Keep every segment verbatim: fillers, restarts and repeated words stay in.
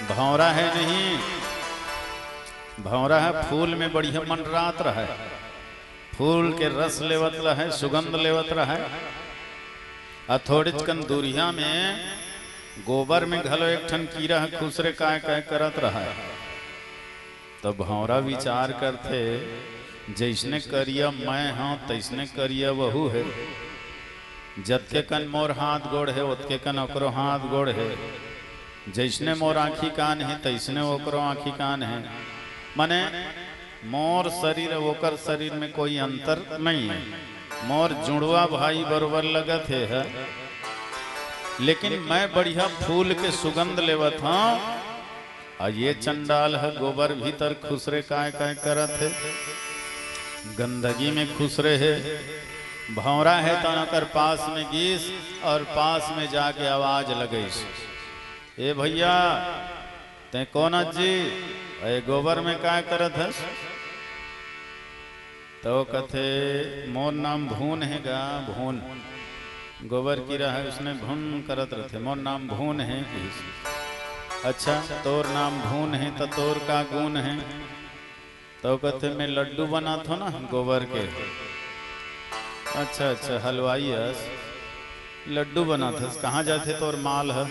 भौंरा हे नहीं, भौंरा हे फूल में बढ़िया मंडरात रहय, फूल के रस लेवत रहय, सुगंध लेवत रहय। आ थोड़ेच कन दूरिहा में गोबर में घलो एक ठन कीरा ह खुसरे काय काय करत रहय। त भौंरा विचार करथे, जइसने करिया मैं हंव, तइसने करिया वहू हे। जतके कन मोर हाथ गोड़ हे, ओतके कन ओकरो हाथ गोड़ हे। जइसने मोर आँखी कान हे, तइसने ओकरो आँखी कान हे। माने, मोर शरीर अउ ओकर शरीर में कोई अंतर नइ हे। मोर जुड़वा भाई बरोबर लगत हे ह, लेकिन मैं बढ़िया फूल के सुगंध लेवत हंव, अउ ये चंडाल ह गोबर भीतर खुसरे काय काय करत हे। गंदगी में खुसरे हे। भौंरा हे त ओकर पास में गीस अउ पास में जाके आवाज लगइस, "ए भइया, तैं कोन अस जी? ए गोबर में काय करत हस?" त ओ कथे, "मोर नाम भून हे गा, भून।" गोबर कीरा हे, उसने भून करत रथे, "मोर नाम भून हे," किहिस। "अच्छा, तोर नाम भून हे, त तोर का गुन हे?" त ओ कथे, "मैं लड्डू बनाथों ना गोबर के।" "अच्छा, अच्छा, हलवाई हस, लड्डू बनाथस, कहाँ जाथे तोर माल ह?"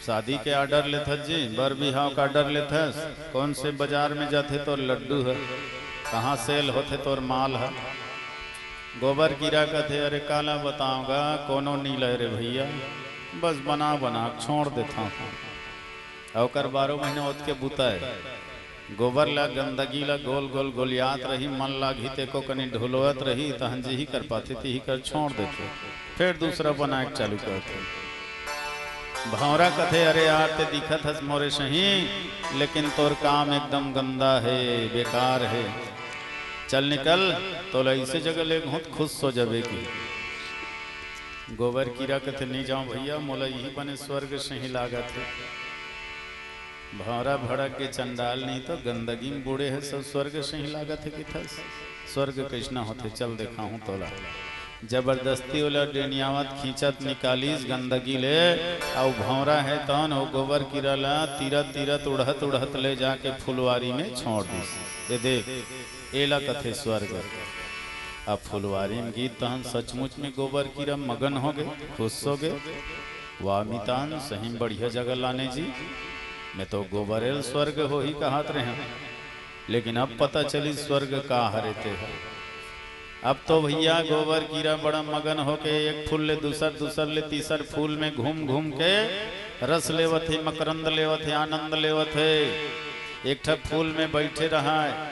"शादी के order लेथस जी, बर बिहाव के order लेथस, कोन से बाजार में जाथे तोर लड्डू ह, कहाँ sale होथे तोर माल ह?" गोबर कीरा कथे, "अरे काला बतावं गा, कोनो नइ लय रे भइया, बस बना बना के छोड़ देथंव।" अउ ओकर बारो महीना ओतके बुता हे। गोबर ला, गंदगी ला गोल गोल गोलियात रही, मन लागही तेको कनी ढुलवत रही, तहन जिही कर पाथे तिही कर छोड़ देथे, फेर दूसरा बनाए के चालू करथे। भौंरा कथे, "अरे यार, तैं दिखत हस मोरे सही, लेकिन तोर काम एकदम गंदा हे, बेकार हे। चल निकल, तोला अइसे जगह लेगहूं त खुश हो जाबे की।" गोबर कीरा कथे, "नइ जावं भइया, मोला इही बने स्वर्ग सही लागत हे।" भौंरा भड़क गे, "चंडाल, नहीं तो गंदगी में बूड़े हस, सब स्वर्ग सही लागत हे किथस? स्वर्ग कइसना होथे, चल देखाहूं तोला।" जबरदस्ती ओला डेनियावत खींचत निकालिस गंदगी ले, अउ भौंरा हे तहन ओ गोबर कीरा ला तीरत तीरत उड़हत उड़हत ले जाके फुलवारी में छोड़ दिस। "ए देख, एला कथे स्वर्ग।" अब फुलवारी में गीस तहन सचमुच में गोबर कीरा मगन होगे, खुश होगे। "वाह मितान, सही में बढ़िया जगह लाने जी, मैं तो गोबरे ल स्वर्ग होही कहत रहेंव, लेकिन अब पता चलिस स्वर्ग का हरे ते ह।" अब तो भइया गोबर कीरा बड़ा मगन होके एक फूल ले दूसर, दूसर ले तीसर फूल में घूम घूम के रस लेवत हे, मकरंद लेवत हे, आनंद लेवत हे। एक ठा फूल में बइठे रहय,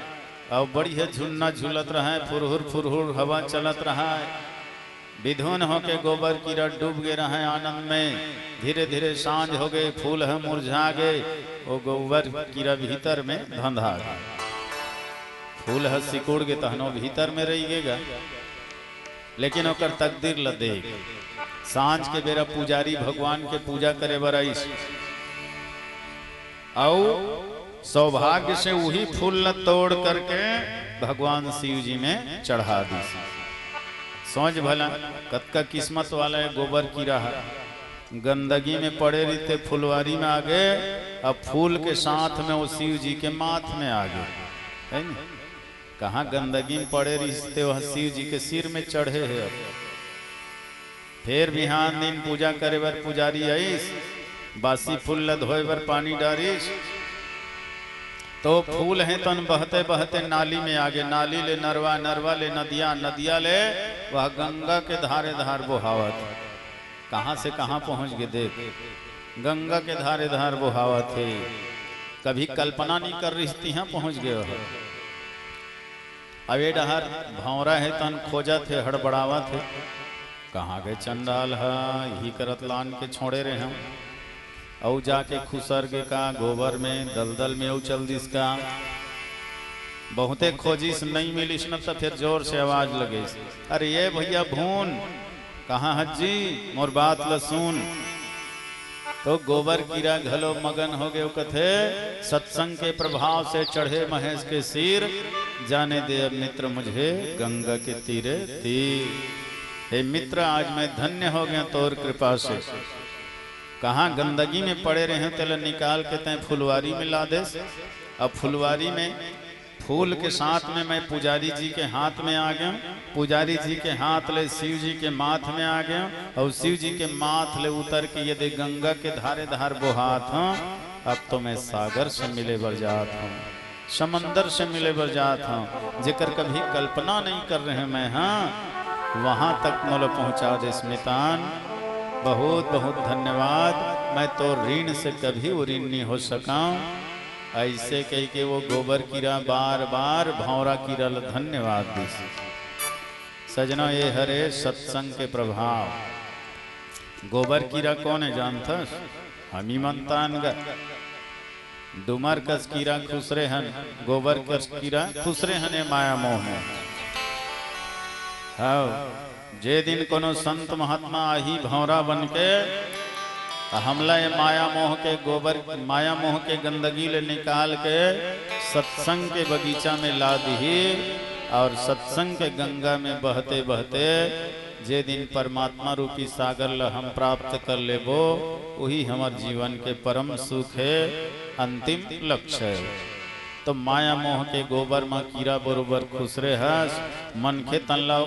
अउ बढ़िया झुन्ना झूलत रहय, फुरहुर फुरहुर हवा चलत रहय। बिधुन होके गोबर कीरा डूब गे रहय आनंद में। धीरे धीरे सांझ होगे, फूल ह मुरझा गे, ओ गोबर कीरा भीतर में धंधा गे। फूल ह सिकुड़ गे तहन ओ भीतर में रहि गे गा। लेकिन ओकर तकदीर ल देख, सांझ के बेरा पुजारी भगवान के पूजा करे बर आइस, अउ सौभाग्य से उही फूल ल तोड़ करके भगवान शिव जी में चढ़ा दिस। सोच भला, कतका किस्मत वाला हे गोबर कीरा ह। गंदगी में पड़े रहिते, फुलवारी में आगे, अब फूल के साथ में ओ शिव जी के माथ में आगे, हे न? कहाँ गंदगी में पड़े रहिस ते, ओ ह शिव जी के सिर में चढ़े हे। अब फेर बिहान दिन पूजा करे बर पुजारी आइस, बासी फूल ल धोए बर पानी डारिस, तो फूल हे तहन बहते बहते नाली में आगे, नाली ले नरवा, नरवा ले नदिया, नदिया ले ओ ह गंगा के धारे धार बोहावत। कहाँ से कहाँ पहुँच गे देख, गंगा के धारे धार बोहावत हे। कभी कल्पना नइ करे रहिस, तिहाँ पहुँच गे ओ ह। अब ए डहर भौंरा हे तहन खोजत हे, हड़बड़ावत हे, कहाँ गे चंडाल ह, इही करत लान के छोड़े रहेंव। अउ जाके खुसर गे का गोबर में, दलदल में अउ चल दिस का। बहुते खोजिस, नइ मिलिस न, त फेर जोर से आवाज लगइस, "अरे ए भइया भून, कहाँ हस जी, मोर बात ल सुन।" तो गोबर कीरा घलो मगन होगे, ओ कथे, "सत्संग के प्रभाव से चढ़े महेश के सिर, जाने दे अब मित्र मुझे गंगा के तीरे तीर।" हे मित्र, आज मैं धन्य हो गया तोर कृपा से। कहाँ गंदगी में पड़े रहे, तेला निकाल के तैं फुलवारी में ला देस। अब फुलवारी में फूल के साथ में मैं पुजारी जी के हाथ में आ गया, पुजारी जी के हाथ ले शिव जी के माथ में आ गया, और शिव जी के माथ ले उतर के यदि गंगा के धारे धार बोहात हूँ, अब तो मैं सागर से मिले बर जात हूँ, समंदर से मिले बर जात हूँ, जेकर कभी कल्पना नहीं कर रहे मैं, हाँ, वहाँ तक मोला पहुँचा देस मितान। बहुत बहुत धन्यवाद, मैं तो ऋण से कभी वो ऋण नहीं हो सका। ऐसे कह के वो गोबर कीरा बार बार भौंरा कीरा ल धन्यवाद दिस। सजना, ये हरे सत्संग के प्रभाव। गोबर कीरा कौन है जानथस? हमी मनतान ग। डूमर कस कीरा खुसरे हन, गोबर कस कीरा खुसरे हन ये माया मोह में। हव, जे दिन कोनो संत महात्मा आही भौंरा बन के, त हमला ये माया मोह के गोबर, माया मोह के गंदगी ले निकाल के सत्संग के बगीचा में ला दिही, और सत्संग के गंगा में बहते बहते जे दिन परमात्मा रूपी सागर ल हम प्राप्त कर लेबो, वही हमर जीवन के परम सुख है, अंतिम लक्ष्य है। तो माया मोह के गोबर म कीरा बरोबर खुसरे हस, मनखे तन ल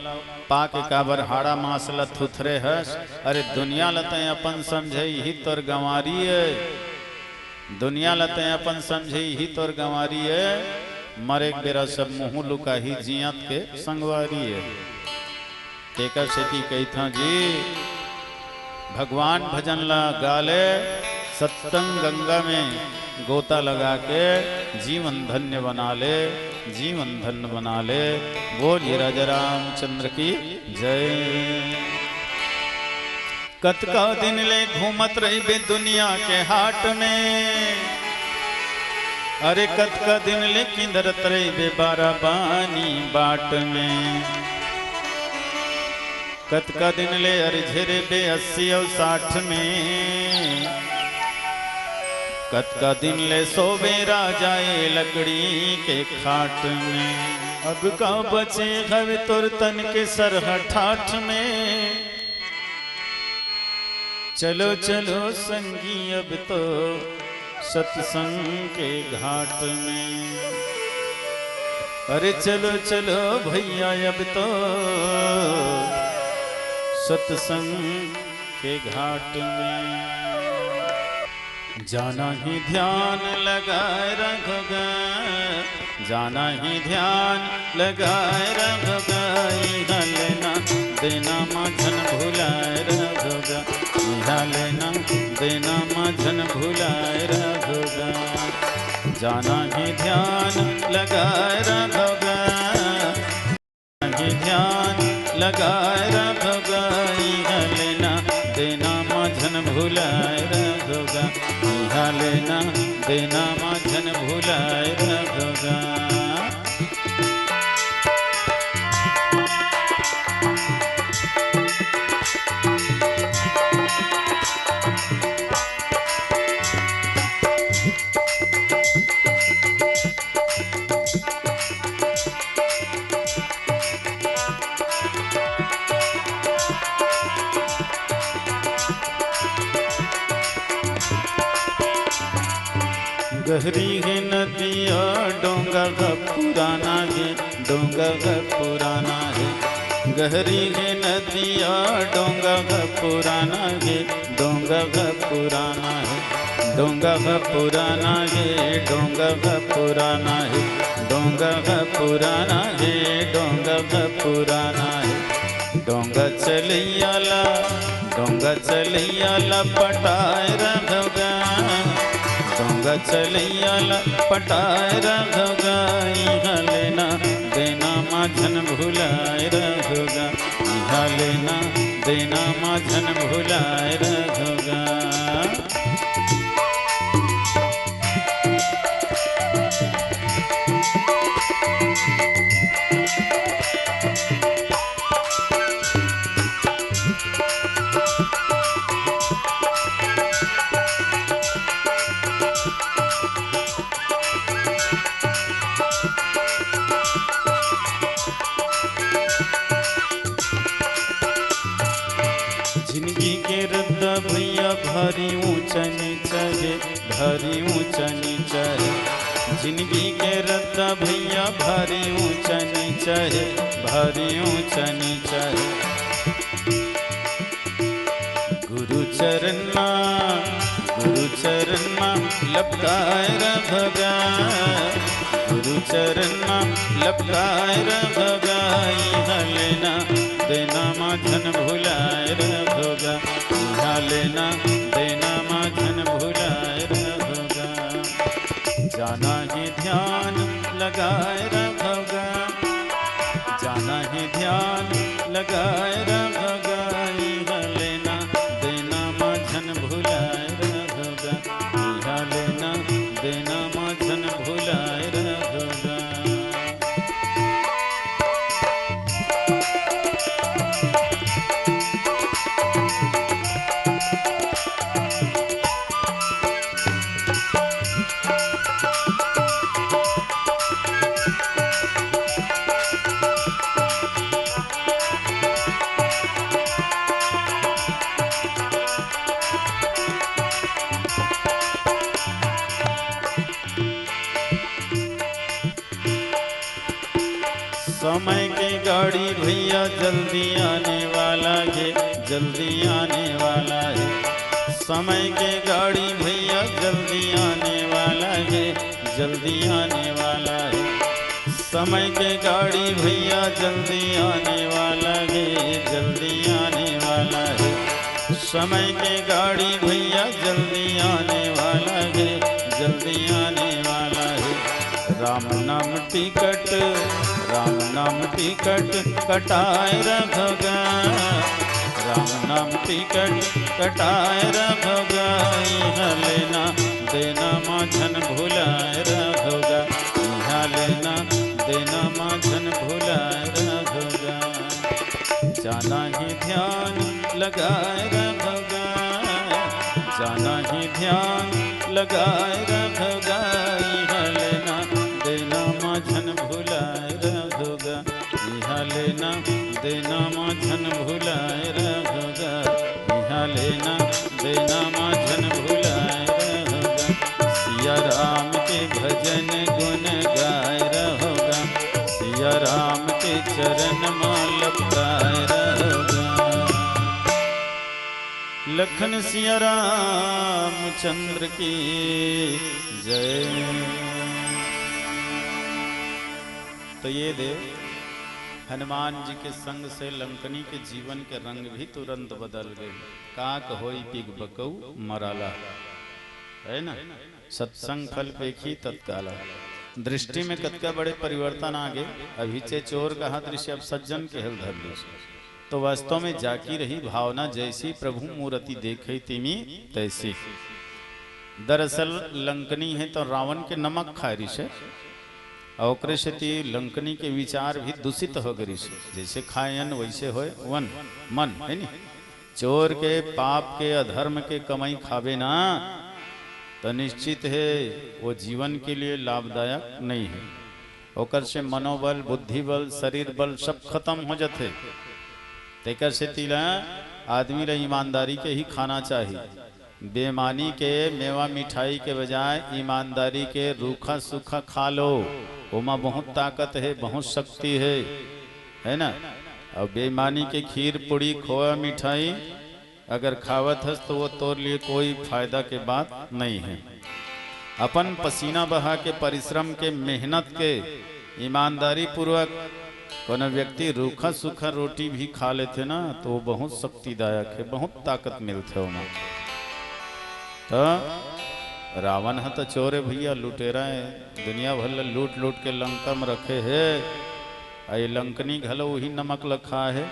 पा के काबर हाड़ा मांस ल थुथरे हस। अरे दुनिया ल तैं अपन समझे, इही तोर गंवारी ए। दुनिया ल तैं अपन समझे, इही तोर गंवारी ए। मरे के बेरा सब मुंह लुकाही, जियत के संगवारी ए। तेकर सेती कहिथंव जी, भगवान भजन ला गा ले, सत्संग गंगा में गोता लगा के जीवन धन्य बना ले, जीवन धन्य बना ले। बोलिए राजा रामचंद्र की जय। कतका दिन ले घूमत रहिबे दुनिया के हाट में, अरे कतका दिन ले किंदरत रहिबे बाराबानी बाट में। कतका दिन ले अरझे रहिबे अस्सी अउ साठ में, कतका दिन ले सोबे राजा ए लकड़ी के खाट में। अब का बचे हवे तोर तन के सरहा ठाठ में। चलो चलो संगी अब तो सत्संग के घाट में। अरे चलो चलो भैया अब तो सत्संग के घाट में। जाना ही ध्यान लगाए रखोगा, जाना ही ध्यान लगाए रखोगा। इहाँ लेना देना माझन भुलाए रखोगा, इहाँ लेना देना माझन भुलाए रखोगा। जाना ही ध्यान लगाए रखोगा, ही ध्यान लगाए रखोगा। इहाँ लेना देना माझन भुलाए रखोगा, इहाँ लेना देना माझन भुलाए रखोगा। गहरी हे नदिया डोंगा ह पुराना हे, डोंगा ह पुराना हे। गहरी हे नदिया डोंगा ह पुराना हे, डोंगा ह पुराना हे। डोंगा ह पुराना हे, डोंगा ह पुराना हे। डोंगा ह पुराना हे, डोंगा ह पुराना हे। डोंगा चलैया ला, डोंगा चलैया ला पटाए रखोगा। डोंगा चलैया ला पटाए रखोगा। इहाँ लेना देना माझन भुलाए रखोगा। इहाँ लेना देना माझन भुलाए रखोगा। जिंदगी के रद्दा भैया भारी ऊंच नीच हे, भारी ऊंच नीच हे। जिंदगी के रद्दा भैया भारी ऊंच नीच हे, भारी ऊंच नीच हे। गुरु चरण मा, गुरु चरण मा लपटाए रह भगा। गुरु चरण मा लपटाए रह भगा। इहाँ लेना देना मा झन भुलाए रह भगा। इहाँ लेना देना मा झन भुलाए रह भगा। जाना हे ध्यान लगाए रह भगा। जाना हे ध्यान लगाए रह भगा। इहाँ लेना देना मा झन भुलाए रह भगा। इहाँ लेना देना मा झन भुलाए रह भगा। समय के गाड़ी भैया जल्दी आने वाला हे, जल्दी आने वाला हे। समय के गाड़ी भैया जल्दी आने वाला हे, जल्दी आने वाला हे। समय के गाड़ी भैया जल्दी आने वाला हे, जल्दी आने वाला हे। समय के गाड़ी भैया जल्दी आने वाला हे, जल्दी आने वाला हे। राम नाम टिकट, राम नाम टिकट कटाए रह भगा। राम नाम टिकट कटाए रह भगा। इहाँ लेना देना मा झन भुलाए रह भगा। इहाँ लेना देना मा झन भुलाए रह भगा। जाना हे ध्यान लगाए रह भगा। जाना हे ध्यान लगाए रह भगा। इहाँ लेना देना मा झन भुलाए रह भगा। इहाँ लेना देना मा झन भुलाए रह भगा। इहाँ लेना देना मा झन भुलाए रह भगा। सिया राम के भजन गुन गाए रह भगा। सिया राम के चरण मा लपटाए रह भगा। लखन सिया रामचंद्र की जय। तो ये देव हनुमान जी के संग से लंकनी के जीवन के रंग भी तुरंत बदल गए। काक होई पिग बकऊ मराला, है ना? सत्संग फल पेखी तत्काला। दृष्टि में कतका बड़े परिवर्तन आ गए। अभी चे चोर कहा दृश्य, अब सज्जन के हल धर लीस। तो वास्तव में जाकी रही भावना, जैसी प्रभु मूरति देखे तिमी तैसी। दरअसल लंकनी हे तो रावण के नमक खाए रिसे, अउ ओकरे सेती लंकनी के विचार भी दूषित हो गए रिसे। जैसे खाए अन्न वैसे होए वन, मन, है नी? चोर के, पाप के, अधर्म के कमाई खाबे ना, तो निश्चित हे वो जीवन के लिए लाभदायक नहीं है। ओकर से मनोबल, बुद्धि बल, शरीर बल सब खत्म हो जाथे। तेकर सेती ला आदमी ला ईमानदारी के ही खाना चाही। बेईमानी के मेवा मिठाई के बजाय ईमानदारी के रूखा सूखा खा लो, ओमा बहुत ताकत हे, बहुत शक्ति हे, है ना? अउ बेईमानी के खीर पूड़ी खोवा मिठाई अगर खावत हस तो वो तोर लिए कोई फायदा के बात नहीं है। अपन पसीना बहा के, परिश्रम के, मेहनत के, ईमानदारी पूर्वक कोनो व्यक्ति रूखा सूखा रोटी भी खा लेथे ना, तो वो बहुत शक्तिदायक है, बहुत ताकत मिलथे ओमा। तो रावण ह तो चोर है भैया, लुटेरा है, दुनिया भर ल लूट लूट के लंका में रखे है। आ ये लंकनी घलो वही नमक ल खाए है।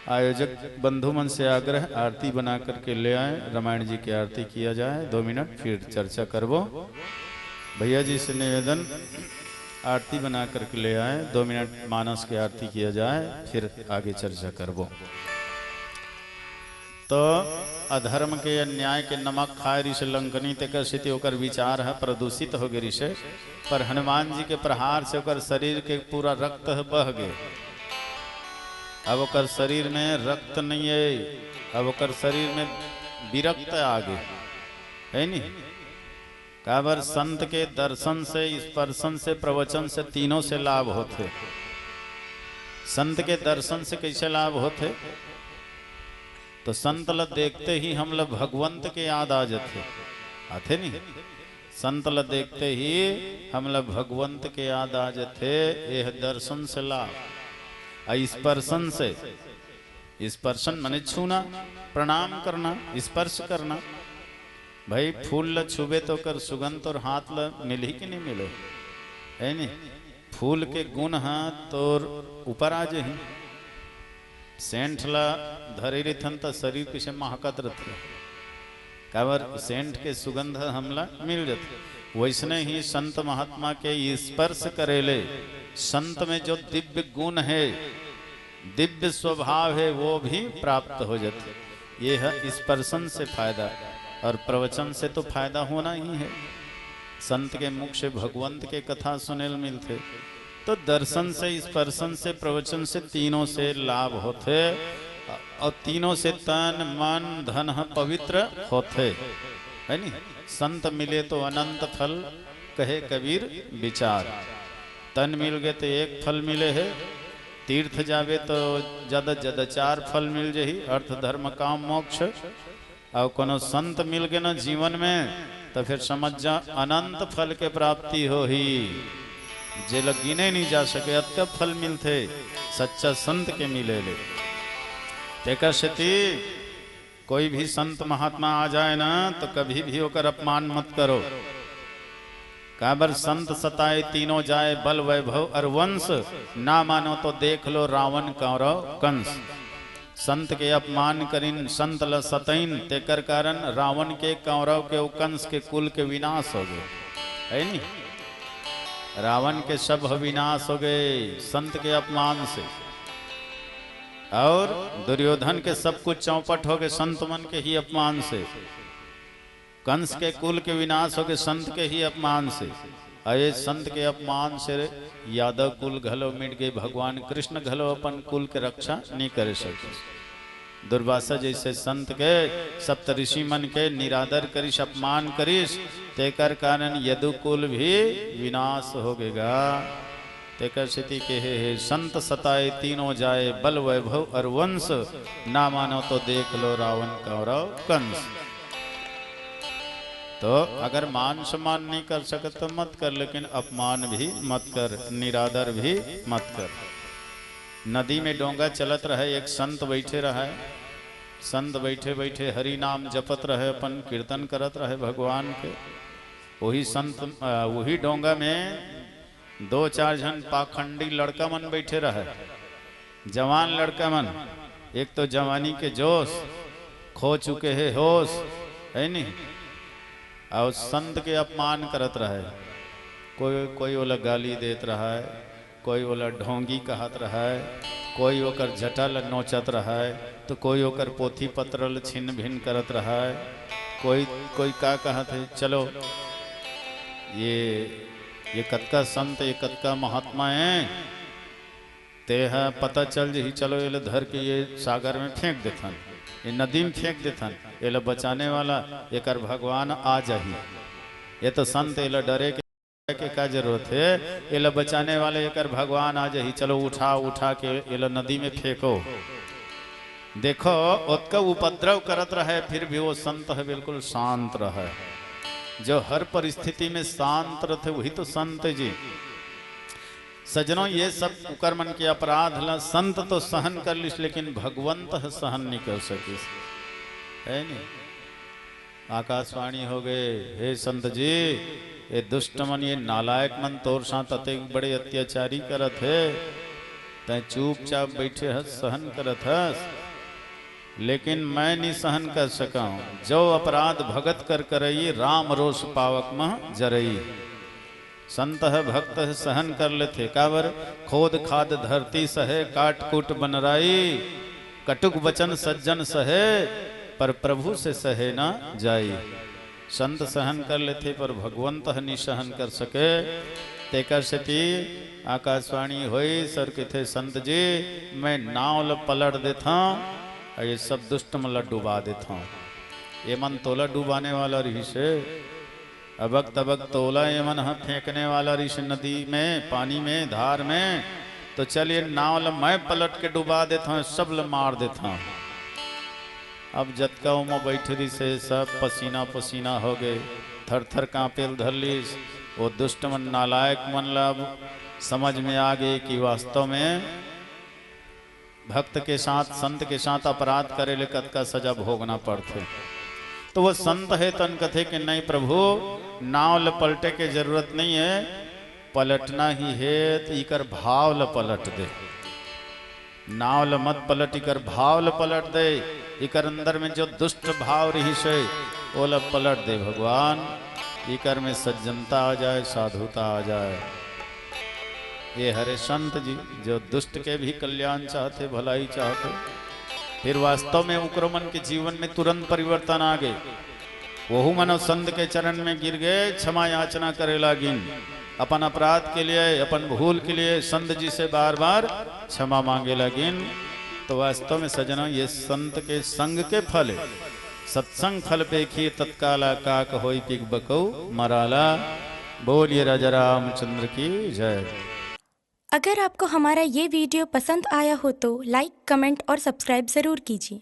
आयोजक बंधु मन से आग्रह, आरती बना करके ले आए, रामायण जी की आरती किया जाए। दो मिनट फिर चर्चा करबो। भैया जी से निवेदन, आरती बना करके ले आए, दो मिनट मानस की आरती किया जाए, फिर आगे चर्चा करबो। तो अधर्म के, अन्याय के नमक खाए रिसे लंकनी, तेकर सेती ओकर विचार ह प्रदूषित हो गे रिसे। पर हनुमान जी के प्रहार से ओकर शरीर के पूरा रक्त ह बह गे। अब ओकर शरीर में रक्त नहीं है, अब ओकर शरीर में विरक्त आगे, है नी? काबर संत के दर्शन से, स्पर्शन से, प्रवचन से, तीनों से लाभ होथे। संत के दर्शन से कैसे लाभ होथे? तो संत ल देखते ही हम ल भगवंत के याद आ जाथे, आथे नी? संत ल देखते ही हम ल भगवंत के याद आ जाथे। यह दर्शन से लाभ। आ स्पर्शन से, स्पर्शन माने छूना, प्रणाम करना, स्पर्श करना। भाई, फूल ल छूबे तो ओकर सुगंध तोर हाथ ल मिलही कि नहीं मिले, है नी? फूल के गुण ह तोर ऊपर आ जही। सेंट ला धरे रहिथन त शरीर कइसे महकत रहिथे, काबर सेंट के सुगंध हमला मिल जाथे। वैसने ही संत महात्मा के स्पर्श करे ले संत में जो दिव्य गुण है, दिव्य स्वभाव है, वो भी प्राप्त हो जाथे। ये ह स्पर्शन से फायदा, और प्रवचन से तो फायदा होना ही है। संत के मुख से भगवंत के कथा सुने ल मिलथे। तो दर्शन से, स्पर्शन से, प्रवचन से, तीनों से लाभ होथे, और तीनों से तन मन धन ह पवित्र होथे, है नी? संत मिले तो अनंत फल, कहे कबीर विचार। तन मिल गए तो एक फल मिले है, तीर्थ जाबे तो ज्यादा ज्यादा चार फल मिल जही, अर्थ धर्म काम मोक्ष। अउ कोनो संत मिल गे ना जीवन में, तो फिर समझ जा, अनंत फल के प्राप्ति होही, जेला गिने नहीं जा सके, अतका फल मिलथे सच्चा संत के मिले ले। तेकर सेती कोई भी संत महात्मा आ जाए ना, तो कभी भी ओकर अपमान मत करो। काबर संत सताए तीनों जाए, बल वैभव अर वंश, ना मानो तो देख लो रावण कौरव कंस। संत के अपमान करिन, संत ल सतइन, तेकर कारण रावण के, कौरव के, अउ कंस के कुल के विनाश हो गए, है नी? रावण के सब विनाश हो गए संत के अपमान से। और दुर्योधन के सब कुछ चौपट हो गए संत मन के ही अपमान से। कंस के कुल के विनाश हो गए संत के ही अपमान से। अरे, संत के अपमान से यादव कुल घलो मिट गए, भगवान कृष्ण घलो अपन कुल के रक्षा नहीं करे सके। दुर्वासा जैसे संत के सप्त ऋषि मन के निरादर करिस, अपमान करिस, तेकर कारण यदु कुल भी विनाश हो गेगा। तेकर सेती कहे हे, संत सताए तीनों जाए, बल वैभव अर वंश, ना मानो तो देख लो रावण कौरव कंस। तो अगर मान सम्मान नहीं कर सकत तो मत कर, लेकिन अपमान भी मत कर, निरादर भी मत कर। नदी में डोंगा चलत रहे, एक संत बैठे रहे। संत बैठे बैठे हरि नाम जपत रहे, अपन कीर्तन करत रहे भगवान के। वही संत, अ, वही डोंगा में दो चार झन पाखंडी लड़का मन बैठे रहे, जवान लड़का मन। एक तो जवानी के जोश, खो चुके हे होश, है नी? और संत के अपमान करत रहे, कोई कोई ओला गाली देत रहे, कोई ओला ढोंगी कहत रहे, कोई ओकर जटा ल नोचत रहे, तो कोई ओकर पोथी पत्र ल छिन भिन करत रहे। कोई कोई का कहत हे, चलो ये ये कतका संत, ये कतका महात्मा है, तेहा पता चल जही, चलो एला धर के ये सागर में फेंक देथन, ये नदी में फेंक देथन, एला बचाने वाला एकर भगवान आ जाही। ये तो संत, एला डरे के, के का जरूरत है, एला बचाने वाले एकर भगवान आ जाही। चलो उठा उठा के एला नदी में फेंको। देखो, ओतका उपद्रव करत रहे, फिर भी वो संत है, बिल्कुल शांत रहे। जो हर परिस्थिति में शांत रहते, वही तो संत है जी। सज्जनों, ये सब उकर मन के अपराध ला संत तो सहन कर लिस, लेकिन भगवंत ह सहन नहीं कर सकिस, है नहीं? आकाशवाणी हो गए, हे संत जी, ये दुष्ट मन, ये नालायक मन तोर साथ अतेक बड़े अत्याचारी करत हे, तै चुपचाप बैठे हस, सहन करत हस, लेकिन मैं नहीं सहन कर सका हूँ। जो अपराध भगत कर करई, राम रोष पावक मह जरई। संत ह, भक्त ह, सहन कर लेथे। काबर? खोद खाद धरती सहे, काट कूट बनराई। कटुक वचन सज्जन सहे, पर प्रभु से सहे ना जाई। संत सहन कर लेथे, पर भगवंत ह नि सहन कर सके। तेकर सेती आकाशवाणी होइस अउ कथे, संत जी, मैं नाव ल पलट देथंव अउ ये सब दुष्ट मन ल डुबा देथंव। एमन तोला डुबाने वाला रहिस हे, अबक तबक तोला एमन ह फेंकने वाला रहिस हे नदी में, पानी में, धार में। तो चल, ये नाव ल मैं पलट के डुबा देथंव, सब ल मार देथंव। अब जतका ओमा बइठे रहिस हे, सब पसीना पसीना हो गे, थर थर कांपे ल धर लिस। वो दुष्ट मन, नालायक मन ल अब समझ में आ गे कि वास्तव में भक्त के साथ, संत के साथ अपराध करे ले कतका सजा भोगना पड़थे। तो वो संत हे तन कथे कि नहीं प्रभु, नाव ल पलटे के जरूरत नहीं हे, पलटना ही हे त इकर भाव ल पलट दे। नाव ल मत पलट, इकर भाव ल पलट दे। इकर अंदर में जो दुष्ट भाव रहिस हे, ओला पलट दे भगवान। इकर में सज्जनता आ जाए, साधुता आ जाए। ये हरे संत जी, जो दुष्ट के भी कल्याण चाहथे, भलाई चाहथे, फिर वास्तव में उकरो मन के जीवन में तुरंत परिवर्तन आ गे। वहू मन संत के चरण में गिर गे, क्षमा याचना करे लागिन। अपन अपराध के लिए, अपन भूल के लिए संत जी से बार बार क्षमा मांगे लागिन। तो वास्तव में सज्जनों, ये संत के संग के फल हे। सत्संग फल पेखी तत्काला, का कहोई कि बकऊ मराला। बोलिए राजा रामचंद्र की जय। अगर आपको हमारा ये वीडियो पसंद आया हो तो लाइक, कमेंट और सब्सक्राइब ज़रूर कीजिए।